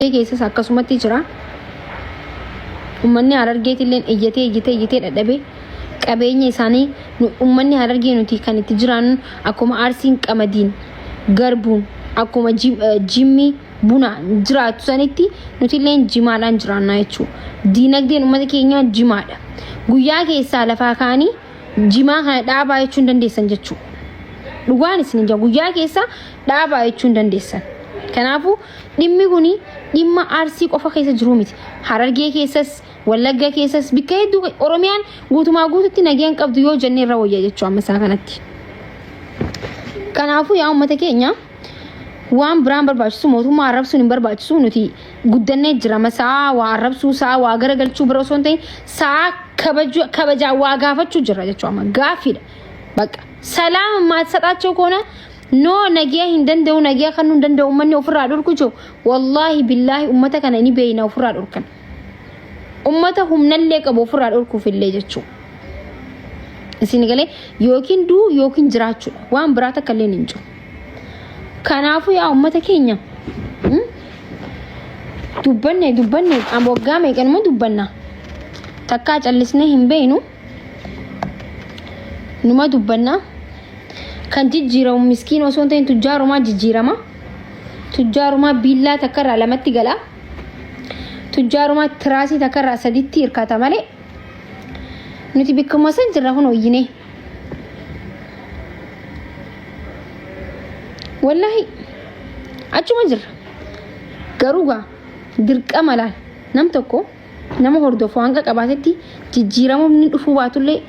Keessas akkasumatti jira. Uummanni Harargeetillee iyyatee iyyatee iyyatee dadhabee qabeenya isaanii uummanni Harargee nuti kan itti jiraannu akkuma Arsiin qamadiin garbuun akkuma jimmi buna jiraatu sanitti nutillee jimaadhaan jiraannaa jechuudha. Diinagdeen uummata keenyaa jimaadha. Guyyaa keessaa lafaa ka'anii jimaa kana dhaabaa jechuu hin dandeessan jechuudha. Dhugaan isin jira guyyaa keessaa dhaabaa jechuu hin dandeessan. Kanaafuu dhimmi kun dhimma Arsii qofa keessa jiru miti. Harargee keessas, Wallagga keessas bakka hedduu Oromiyaan guutumaa guututti nageen qabdu yoo jenne irra wayya jechuu amma isaa kanatti. Kanaafuu yaa uummata keenya waan biraan barbaachisu mootummaa arrabsuun hin barbaachisu nuti guddannee jira sa'a waa arrabsuu sa'a waa garagalchuu bira osoo hin ta'in sa'a kabajaa waa gaafachuu jira jechuudha amma gaaffiidha. Bakka salaama maatsaxaachoo koona noo nagee hin danda'u nagee kan hin danda'u uummanni ofirraa dhorku jiru wallaahi billaahi uummata kana ni beeyna ofirraa dhorkan. Uummata humnallee qabu ofirraa dhorkuuf illee jechuudha. Isin galee yookiin du'u yookiin jiraachuudha waan biraa takka illee hin jiru. Kanaafuu yaa uummata keenya dubbanne dubbanne waggaa meeqanuma dubbanna takkaa callisnee hin beeknu numa dubbanna kan jijjiiramu miskiin osoo hin ta'in tujjaarumaa jijjiirama tujjaarumaa biillaa takkarraa lamatti gala tujjaarumaa tiraasii takkarraa saditti hirkata malee nuti bikkuma san jirra kun hoyyinee. Wallahi achuma jirra. Garuu gaa dirqama laal nam tokko nama hordofu hanga qabaatetti jijjiiramumni dhufuu baatullee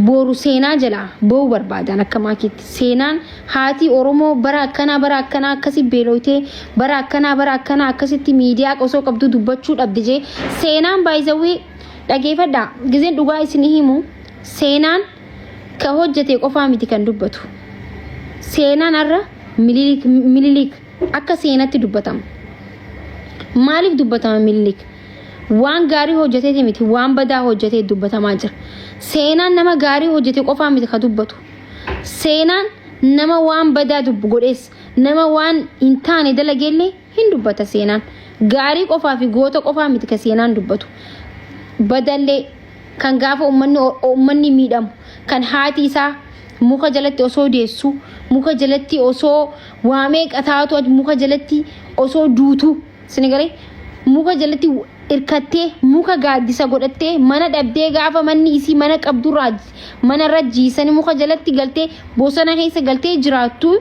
boru seenaa jalaa ba'uu barbaadan akka maakiitti. Seenaan haati Oromoo bara akkanaa bara akkanaa akkasi beeloytee bara akkanaa bara akkanaa akkasitti miidiyaa osoo qabdu dubbachuu dhabde jee seenaan baay'isawwee dhageeffadhaa gizeen dhugaa isin himu seenaan ka hojjete qofaa miti kan dubbatu. Seenaan har'a Mililik Mililik akka seenatti dubbatama. Maaliif dubbatama Mililik? Waan gaarii hojjeteeti miti waan badaa hojjetee dubbatamaa jira. Seenaan nama gaarii hojjete qofaa miti ka dubbatu. Seenaan nama waan badaa dubbu godhees nama waan hin taane dalageellee hin dubbata seenaan. Gaarii qofaa fi goota qofaa miti ka seenaan dubbatu. Badallee kan gaafa ummanni ummanni miidhamu kan haati isaa muka jalatti osoo deessu muka jalatti osoo waa meeqa taatu muka jalatti osoo duutu sini galee muka jalatti irkattee muka gaaddisa godhattee mana dhabdee gaafa manni isii mana qabdurraa manarra jiisanii muka jalatti galtee bosona keessa galtee jiraattu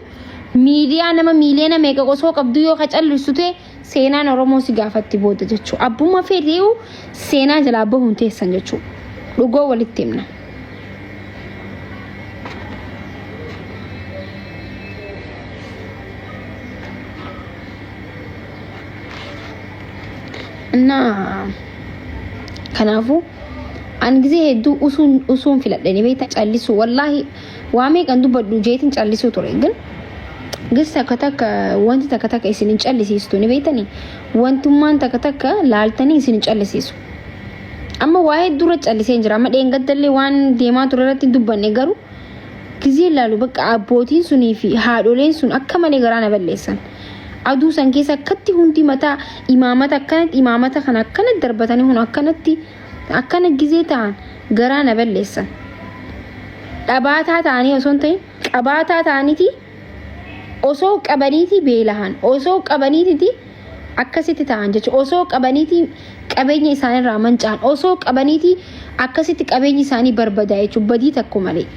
miidiyaa nama miiliyoona meeqa osoo qabdu yoo ka callistu ta'e Seenaan Oromoo si gaafatti booda jechuudha. Abbuma fedheeyu seenaa jalaa bahuun teessan jechuudha. Dhugoo walitti himna. Innaa kanaafuu an gisee hedduu usuun usuun filadhe ni beekta callisuu wallaahi waa meeqan dubbadhu jeetiin callisuu ture gin gis takka takka wanti takka takka isin hin callisiistu ni beektanii wantummaan takka takka laaltanii isin hin callisiisu. Amma waa hedduu irra callisee jira amma dheengaddallee waan deemaa ture irratti hin dubbanne garuu gizee laalu bakka abbootiin sunii fi haadholeen sun akka malee garaa na balleessan. Aduu san keessa akkatti hundi mataa imaamata akkanatti imaamata kana akkanatti darbatanii hun akkanatti akkana gizee ta'an garaa na balleessan. Dhabaataa ta'anii osoo hin ta'in qabaataa ta'aniiti osoo qabaniiti beelahan osoo qabaniititi akkasitti ta'an jechuudha. Osoo qabaniiti qabeenya isaaniirraa manca'an osoo qabaniiti akkasitti qabeenyi isaanii barbadaa jechuudha badii tokko malee.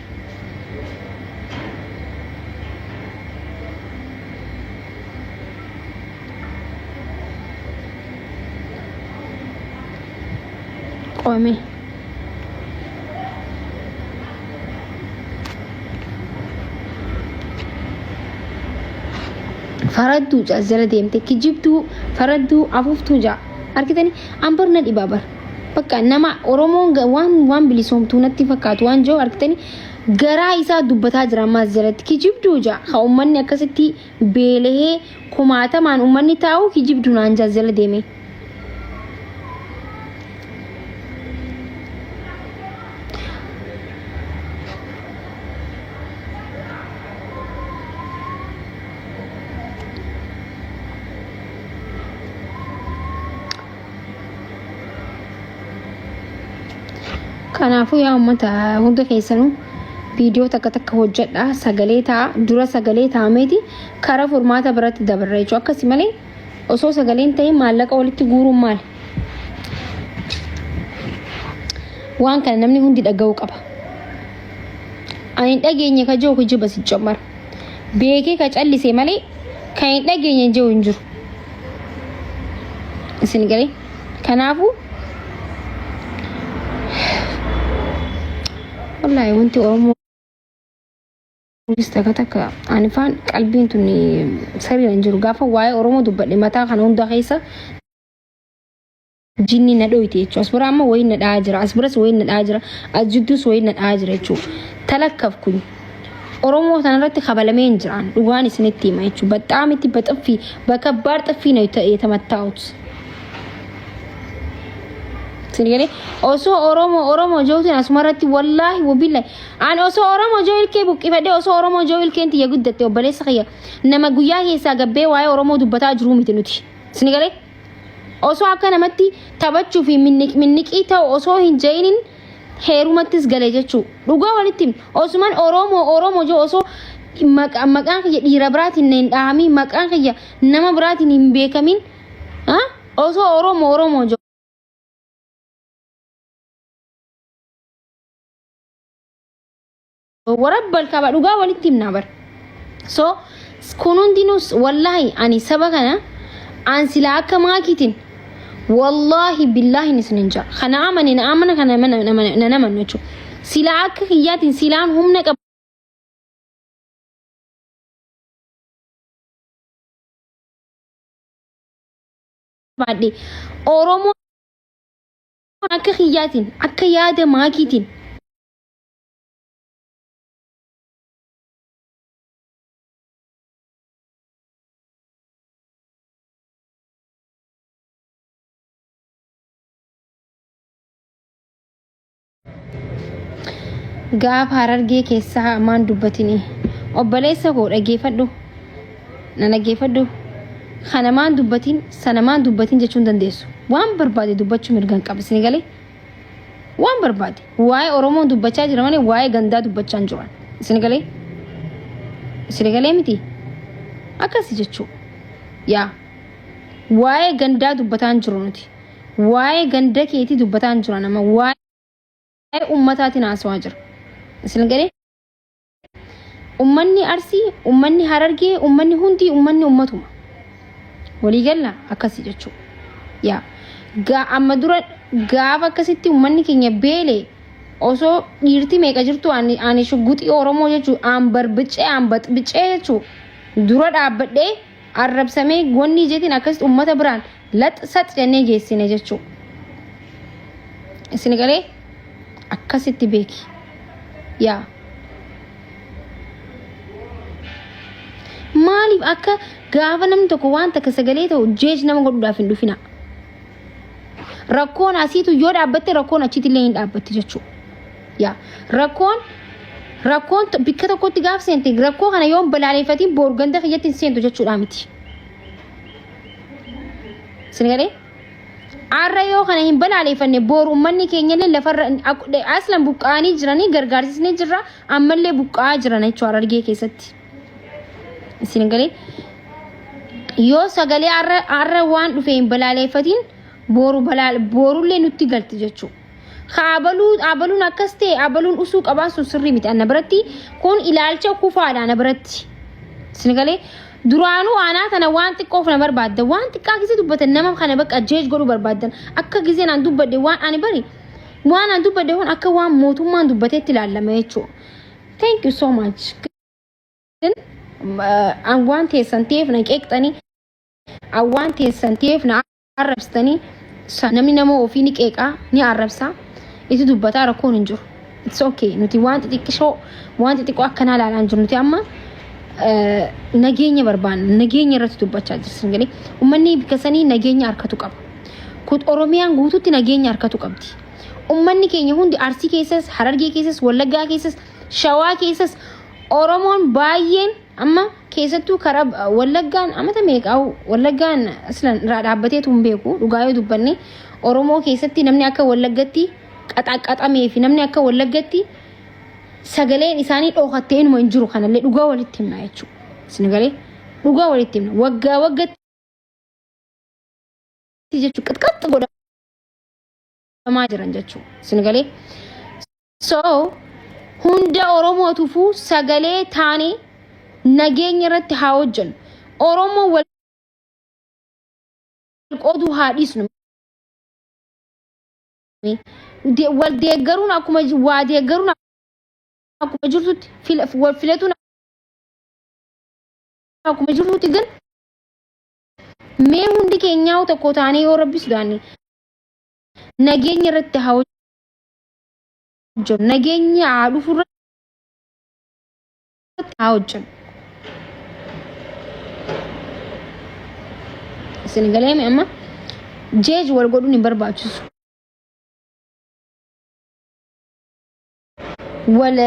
Qoome. Faradduu ja'a jala deemte kijibduu faradduu afuuftuu ja'a argitanii an bar na dhibaa bar bakka nama Oromoon waan waan bilisoomtuu natti fakkaatu waan jiru argitanii garaa isaa dubbataa jira ammaas jalatti kijibduu ja'a ka uummanni akkasitti beelahee kumaatamaan uummanni taa'u kijibduu naan ja'a jala deeme. Kanaafuu yaa uummata hunda keessanuu viidiyoo takka takka hojjedha sagalee ta'a dura sagalee ta'ameeti karaa furmaata biratti dabarra jechuudha. Akkasi malee osoo sagaleen ta'e maallaqa walitti guuruun maali? Waan kana namni hundi dhaga'uu qaba. Ani hin dhageenye ka jiru kijiba si cammara. Beekee ka callise malee kan hin dhageenye jiru hin jiru. Isin galee? Kanaafuu wallaahi wanti Oromoo takka takka ani faan qalbiin tun sirriin hin jiru. Gaafa waa'ee Oromoo dubbadhe mataa kana hunda keessa jinni na dhoyte jechuudha. As bira amma wayiin na dha'aa jira. As biras wayiin na dha'aa jira. As jidduus wayiin na dha'aa jira jechuudha. Talakkaf kun Oromoo sanarratti kabalamee hin jiraan. Dhugaan isinitti hima jechuudha. Baxxaamitti baxaffii bakka baar xaffii na ta'ee tamattaa'ut. Isin galee osoo Oromoo Oromoo jootiin asumarratti wallaahi wabillahi ani osoo Oromoo joo ilkee buqqifadhee osoo Oromoo joo ilkeen tiyya guddatte obboleessa kiyya nama guyyaa keessaa gabbee waa'ee Oromoo dubbataa jiruu miti nuti. Isin galee osoo akka namatti taphachuu fi minniq minniqii ta'u osoo hin ja'inin heerumattis gale jechuu dhugaa walitti himna. Osuman Oromoo Oromoo joo osoo maqaan kiyya dhiira biraatiin hin dhahamin maqaan kiyya nama biraatiin hin beekamin osoo Oromoo Oromoo joo warabbal qaba dhugaa walitti himnaa bar. So kun hundinuus wallaahi ani saba kana an silaa akka maakiitiin wallaahi billaahi isin hin jaa. Kana amane na amana kana na namannu jechuudha. Silaa akka kiyyaatiin silaan humna qabaadhe Oromoon akka kiyyaatiin akka yaada maakiitiin Gaafa Harargee keessaa maan dubbatini. Obboleessa koo dhaggeeffadhu. Na dhaggeeffadhu. Kana maan dubbatin sana maan dubbatin jechuu hin dandeessu. Waan barbaade dubbachuu mirgan qaba. Isin galee? Waan barbaade. Waa'ee Oromoo dubbachaa jira malee waa'ee gandaa dubbachaa hin jiran. Isin galee? Isin galee miti? Akkasi jechuu. Yaa. Waa'ee gandaa dubbataa hin jiru nuti. Waa'ee ganda keetii dubbataa hin jiran amma waa'ee ummataatiin haasawaa jira. Isin galee? Ummanni Arsii, ummanni Harargee, ummanni hundi ummanni ummatuma. Walii galla akkasi jechuudha. Yaa gaa amma dura gaafa akkasitti ummanni keenya beele osoo dhiirti meeqa jirtu ani ani shugguxii Oromoo jechuu aan barbicee aan baxbicee jechuu dura dhaabbadhee arrabsamee wanni jetiin akkasitti ummata biraan lax sax jennee geessine jechuu. Isin galee akkasitti beeki. Yaa. Maaliif akka gaafa namni tokko waan takka sagalee ta'u jeej nama godhuudhaaf hin dhufina. Rakkoon asiitu yoo dhaabbatte rakkoon achitti illee hin dhaabbatti jechuudha. Yaa rakkoon rakkoon bikka tokkotti gaaf seente rakkoo kana yoo hin balaaleffatiin boru ganda kiyyatti hin seentu jechuudha miti. Isin galee? Arra yoo kana hin balaaleffanne boru uummanni keenya illee lafarra aslan buqqa'anii jiranii gargaarsisnee jirra ammallee buqqa'aa jiran jechuudha Harargee keessatti. Isin galee? Yoo sagalee arra arra waan dhufe hin balaaleffatiin boru balaal borullee nutti galti jechuudha. Ka abaluu abaluun akkas ta'e abaluun usuu qabaan sun sirrii miti ana biratti kun ilaalcha kufaadha ana biratti. Isin galee duraanuu aanaa tana waan xiqqoof na barbaadda waan xiqqaa gisee dubbatan nama kana bakka jeej godhuu barbaaddan akka giseen an dubbadhe waan ani bari waan an dubbadhe kun akka waan mootummaan dubbateetti ilaalama jechuudha. Thank you so much. An waan teessan ta'eef na qeeqxanii an waan teessan ta'eef na arrabsitanii namni nama ofii ni qeeqaa ni arrabsaa itti dubbataa rakkoon hin jiru. It's okay nuti waan xixiqqishoo waan xixiqqoo akkanaa ilaalaa hin jiru nuti amma nageenya barbaanna nageenya irratti dubbachaa jirra galee uummanni bikka sanii nageenya harkatu qaba. Kun Oromiyaan guututti nageenya harkatu qabdi. Uummanni keenya hundi Arsii keessas, Harargee keessas, Wallaggaa keessas, Shawaa keessas Oromoon baay'een amma keessattuu karaa Wallaggaan amata meeqaa Wallaggaan aslan irraa dhaabbateetu hin beeku dhugaa yoo dubbanne Oromoo keessatti namni akka Wallaggatti qaxaqqaxamee fi namni akka Wallaggatti sagaleen isaanii dhookattee inuma hin jiru kanallee dhugaa walitti himna jechuudha. Isin galee dhugaa walitti himna. Waggaa waggatti jechuudha qixqaxxi godhamaa jiran jechuudha. Isin galee. So hunda Oromootuufuu sagalee taanee nageenya irratti haa hojjennu. Oromoo wal qooduu haa dhiisnu. Wal deeggaruun akkuma waa deeggaruun akkuma jirtutti wal filatuun akkuma jirtutti gan mee hundi keenyaa tokko taanee yoo rabbi sodaanne nageenya irratti haa hojjennu nageenya haa dhufu irratti haa hojjennu. Isin galeeme amma jeej wal godhuun hin barbaachisu. Wal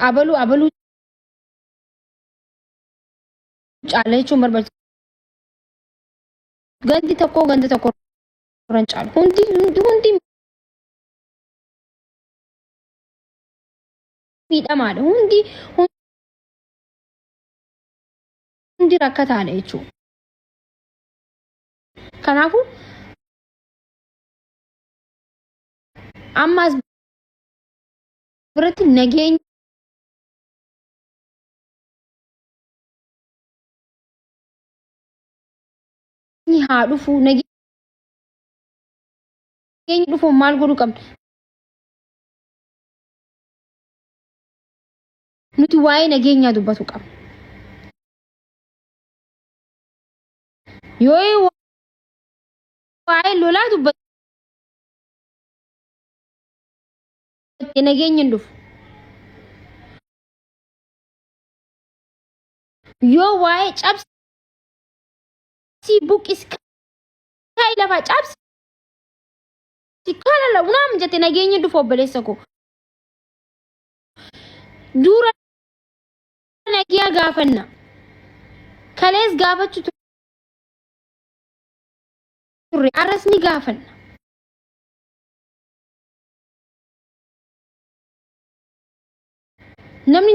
abaluu abaluu caala jechuun barbaachisu. Gandi tokko ganda tokko irra hin caalu. Hundi hundi hundi miidhamaadha. Hundi hundi rakkataadha jechuudha. Kanaafuu amma as biratti nageenyi haa dhufu nageenyi dhufuun maal godhuu qabna? Nuti waa'ee nageenyaa dubbatu qabna. Yoo waa'ee lolaa dubbatte nageenyi hin dhufu. Yoo waa'ee cabsii buqqis kaa'i lafaa cabsi kana launaan jette nageenyi hin dhufu obboleessa koo. Dura nagiyaa gaafanna. Kalees gaafachuu turre arras ni gaafanna. Namni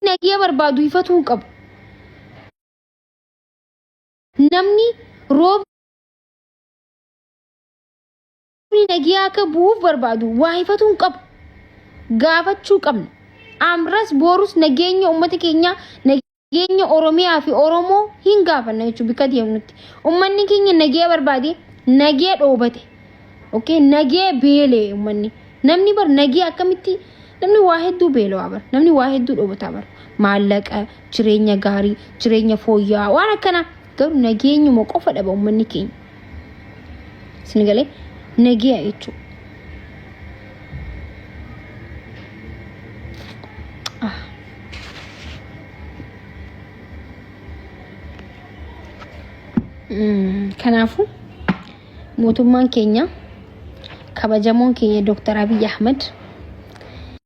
nagiya barbaadu hifatuu hin qabu. Namni roobni nagiyaa akka bu'uuf barbaadu waa hifatuu hin qabu. Gaafachuu qabna. Amras boorus nageenya uummata keenyaa nageenya Oromiyaa fi Oromoo hin gaafanna jechuudha bikka deemnutti. Uummanni keenya nagiya barbaade nagiya dhoobate. Okay, nagiya beelee uummanni. Namni bar nagiya akkamitti namni waa hedduu beelawaa bar namni waa hedduu dhoobataa bar maallaqa jireenya gaarii jireenya fooyya'aa waan akkanaa garuu nageenyuma qofa dhaba uummanni keenya. Isin galee nagiya jechuudha. Ah. Kanaafuu mootummaan keenya kabajamoon keenya Dr. Abiy Ahmed